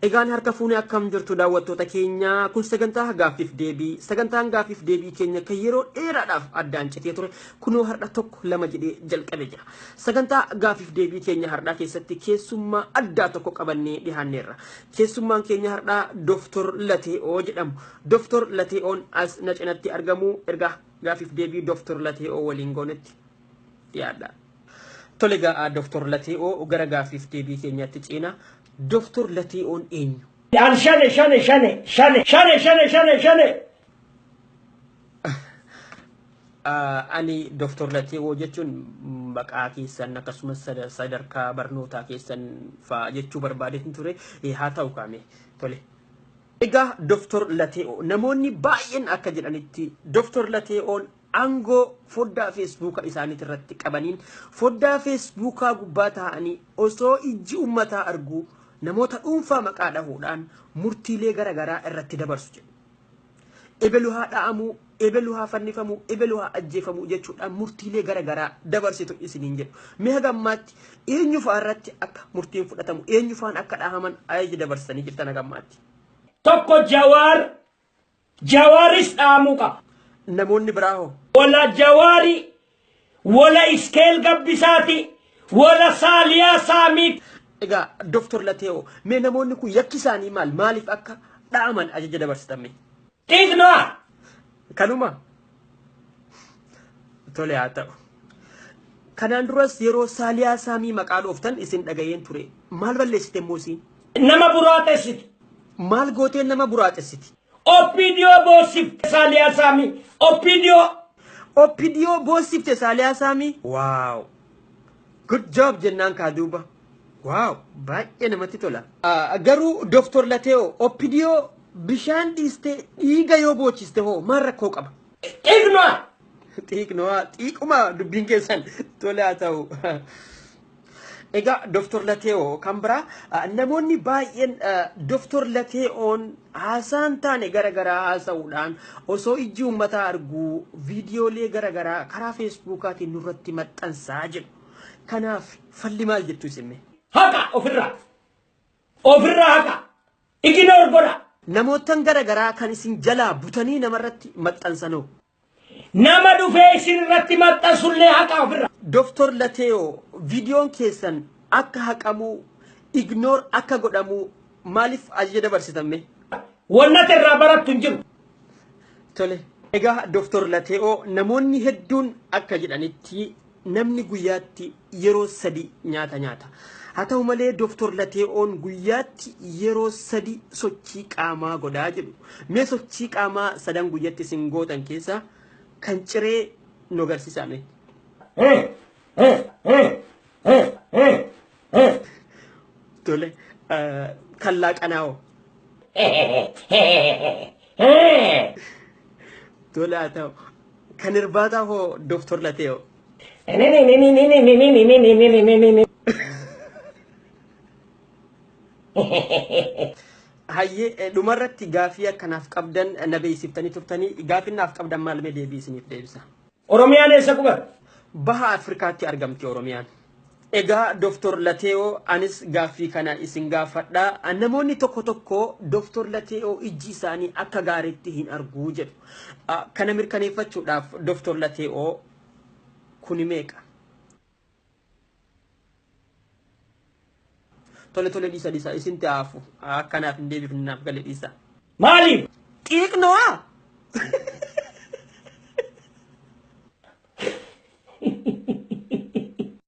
Egaan harka fuunee akkam jirtu daawwattoota keenya kun sagantaa gaaffiif deebii sagantaan gaaffiif deebii keenya kan yeroo dheeraadhaaf addaan citee ture kunoo har'a tokko lama jedhee jalqabe jira. Sagantaa gaaffiif deebii keenya har'aa keessatti keessummaa addaa tokko qabannee dhiyaanneerra. Keessummaan keenya har'aa Dooktor Latee'oo jedhamu. Dooktor Latee'oon as na cinatti argamu ergaa gaaffiif deebii Dooktor Latee'oo waliin goonetti dhiyaadha. Tole egaa Dooktor Latee'oo gara gaaffiif deebii keenyaatti ceena. Dooktor Latee'oon eenyu? An shane shane shane shane shane shane shane shane. Ani Dooktor Latee'oo jechuun maqaa keessan akkasumas sadarkaa barnootaa keessan fa'aa jechuu barbaadeetin ture haa ta'u kaame tole. Egaa Dooktor Latee'oo namoonni baay'een akka jedhanitti Dooktor Latee'oon aangoo foddaa feesbuuka isaaniit irratti qabaniin foddaa feesbuukaa gubbaa taa'anii osoo ijji uummataa arguu namoota dhuunfaa maqaa dhahuudhaan murtiilee garaagaraa irratti dabarsu jedhu. Ebelu haa dha'amuu, ebelu haa fannifamuu, ebelu haa ajjeefamuu jechuudhaan murtiilee garaagaraa dabarsitu isiniin jedhu. Mee haga ammaatti eenyu fa'aa irratti akka murtiin fudhatamu, eenyu fa'aan akka dhahaman ajaja dabarsanii jirtan haga ammaatti. Tokko Jawaar Jawaaris dhahamuu qaba. Namoonni biraa hoo? Wala Jawaari, wala Iskeel Gabbisaati, wala Saaliyaa Saamiiti. Egaa Dooktor Latee'oo mee namoonni kun yakki isaanii maal? Maaliif akka dha'aman ajaja dabarsitan mee? Xiiqnaa. Kanuma tole haa ta'u. Kanaan duras yeroo Saaliyaa Saamii maqaa dhooftan isin dhagayeen ture. Maal balleessite immoo isiin? Nama buraatessiti. Maal gooteen nama buraatessiti? Oppidiyoo boossifte Saaliyaa Saamii. Oppidiyoo. Oppidiyoo boossifte Saaliyaa Saamii. Waaw. Good job jennaan kaa duuba. Waaw baay'ee namatti tola. Garuu Dooktor Latee'oo Oppidiyoo bishaan dhiistee dhiiga yoo boochiste hoo maal rakkoo qaba? Xiiqnaa. Xiiqnoo xiiquma dubbiin keessan tole haa ta'u. Egaa Dooktor Latee'oo kan biraa namoonni baay'een Dooktor Latee'oon haasaan taane garaagaraa haasa'uudhaan osoo ijji uummataa arguu viidiyoolee garaagaraa karaa feesbuukaatiin nurratti maxxansaa jedhu. Kanaaf falli maal jettu isin mee? Haqa ofirraa. Ofirraa haqa. Iginoor godha. Namootan garaagaraa kan isin jalaa butanii namarratti maxxansanoo. Nama dhufee isin irratti maxxansullee haqa ofirraa. Dooktor Latee'oo viidiyoon keessan akka haqamuu ignoor akka godhamuu maaliif ajaja dabarsitan mee? Wannati irraa barattu hin jiru. Tole. Egaa Dooktor Latee'oo namoonni hedduun akka jedhanitti namni guyyaatti yeroo sadi nyaata nyaata. Haa ta'u malee Dooktor Latee'oon guyyaatti yeroo sadi sochii qaamaa godhaa jedhu. Mee sochii qaamaa sadan guyyaatti isin gootan keessaa kan ciree nu agarsiisaa mee? Tole. Kan laaqanaa hoo? Tole haa ta'u. Kan irbaataa hoo Dooktor Latee'oo? Hayyee dhumarratti gaaffii akkanaaf qabdan na beeksiftanii turtanii gaaffii naaf qabdan maal mee deebii isiniif deebisa. Oromiyaan eessa qubata? Baha Afrikaatti argamti Oromiyaan. Egaa Dooktor Latee'oo anis gaaffii kana isin gaafadha. Namoonni tokko tokko Dooktor Latee'oo ijji isaanii akka gaariitti hin arguu jedhu. Kana mirkaneeffachuudhaaf Dooktor Latee'oo kuni meeqa? Tole tole dhiisa dhiisa isin ta'aafu akkanaaf hin deebifne naaf gale dhiisa. Maaliif? Xiiqnoo!